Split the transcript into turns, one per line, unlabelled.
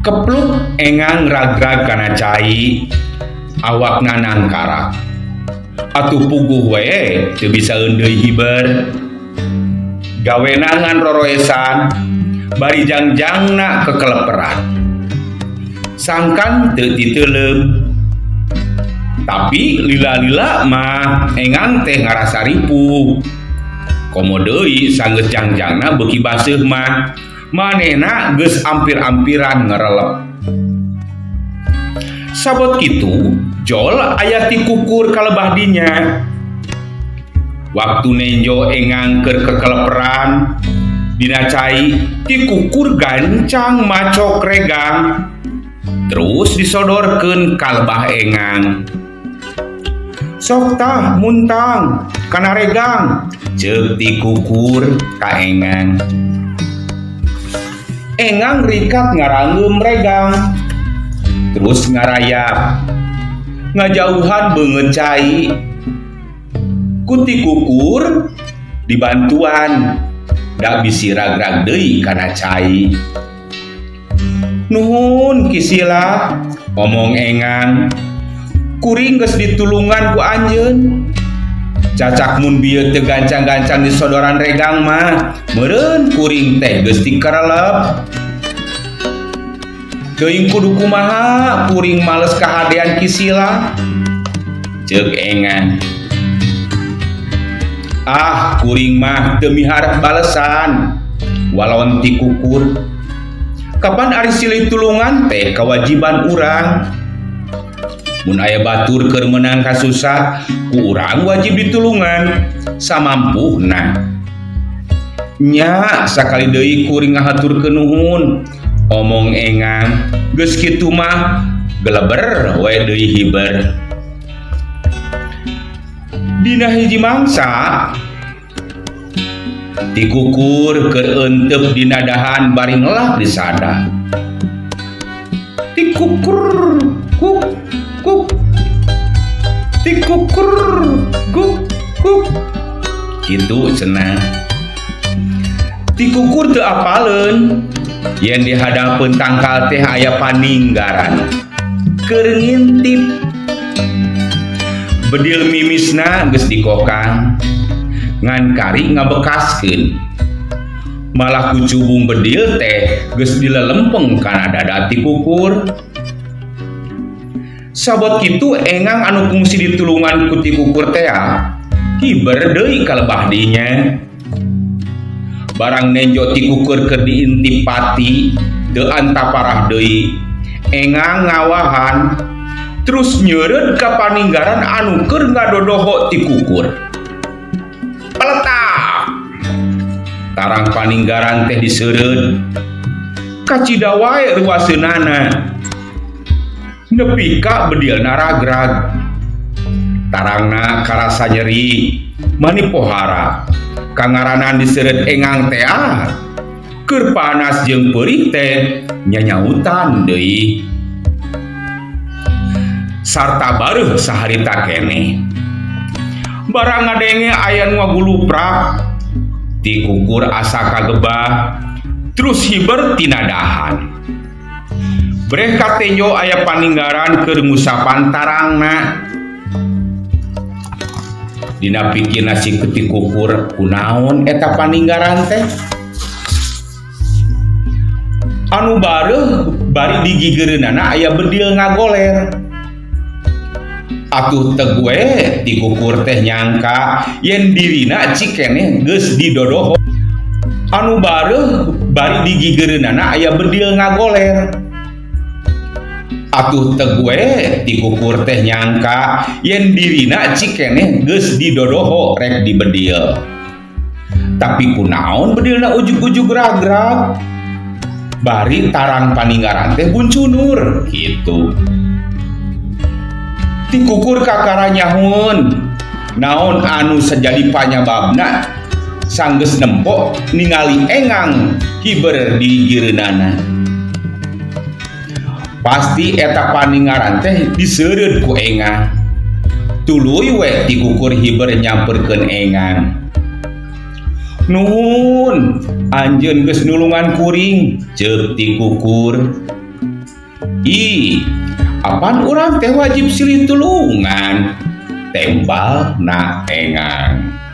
Kepluk Engang ragrag kana cai, awakna nangkarak. Atuh puguh we teu bisa deui hiber. Gawena ngan roroesan, bari jangjangna kekeleperan. Sangkan teu titeuleum. Tapi lila-lila mah Engang teh ngarasa ripuh. Komo deui sanggeus jangjangna beuki baseuh mah, manehna geus ampir-ampiran ngerelep. Sabot kitu, jol aya ti kukur ka lebah dinya. Waktu nenjo Engang keur kekeleperan dina cai, ti kukur gancang macok regang. Terus disodorkeun ka lebah Engang. "Sok tah muntang kana regang," ceuk ti kukur ka Engang. Engang rikat ngarangeum regang. Terus ngarayap. Ngajauhan beungeut cai. Ku ti kukur dibantuan da bisi ragrag deui kana cai. "Nuhun, Ki Sila," omong Engang. "Kuring geus ditulungan ku anjeun. Cacak mun bieu teu gancang-gancang disodoran regang mah, meureun kuring teh geus dikerelep. Teuing kudu kumaha kuring males kahadean Ki Sila," ceuk Engang. "Ah, kuring mah teu miharep balesan," walon ti kukur. "Kapan ari silih tulungan teh kewajiban urang. Mun aya batur keur meunang kasusah, ku urang wajib ditulungan samampuhna." "Nya, sakali deui kuring ngahaturkeun nuhun," omong Engang. Geus kitu mah geleber we deui hiber. Dina hiji mangsa, ti kukur keur eenteup dina dahan bari ngelak disada. "Tikukur kuk kuk. Tikukur kuk kuk." Kitu cenah. Tikukur teu apaleun yen di hadapeun tangkal teh aya paninggaran keur ngintip. Bedil mimisna geus dikokang, ngan kari ngabekaskeun. Malah kucubung bedil teh geus dilelempeng kana dada tikukur. Sabot kitu, Engang anu kungsi ditulungan ku tikukur tea hiber deui ka lebah dinya. Barang nenjo tikukur keur diintip pati, teu antaparah deui. Engang ngawahan terus nyeureud ka paninggaran anu keur ngadodoho tikukur. Peletak! Tarang paninggaran teh diseureud. Kacida wae ruaseunana. Nepi ka bedilna ragrag. Tarangna karasa nyeri, mani pohara. Kangaranan diseureud Engang tea. Keur panas jeung peurih teh nyanyautan deui. Sarta bareuh saharita keneh. Barang ngadenge aya nu ngaguluprak, tikukur asa kagebah, terus hiber tina dahan. Breh katenjo aya paninggaran keur ngusapan tarangna. Dina pikirna si tikukur, kunaon eta paninggaran teh? Anu bareuh bari digigireunana aya bedil ngagoler. Atuh teg we tikukur teh nyangka yen dirina cikeneh geus didodoho. Anu bareuh bari digigireunana aya bedil ngagoler. Atuh teg we tikukur teh nyangka yen dirina cikeneh geus didodoho rek dibedil. Tapi kunaon bedilna ujug-ujug ragrag? Bari tarang paninggaran teh buncunur kitu. Tikukur kakara nyahoeun naon anu sajadi panyababna sanggeus nempo ningali Engang hiber di gigireunana. Pasti eta paninggaran teh diseureud ku Engang. Tuluy we tikukur hiber nyamperkeun Engang. "Nuhun, anjeun geus nulungan kuring," ceuk tikukur. Ih, apan urang teh wajib silih tulungan, tembal na engang.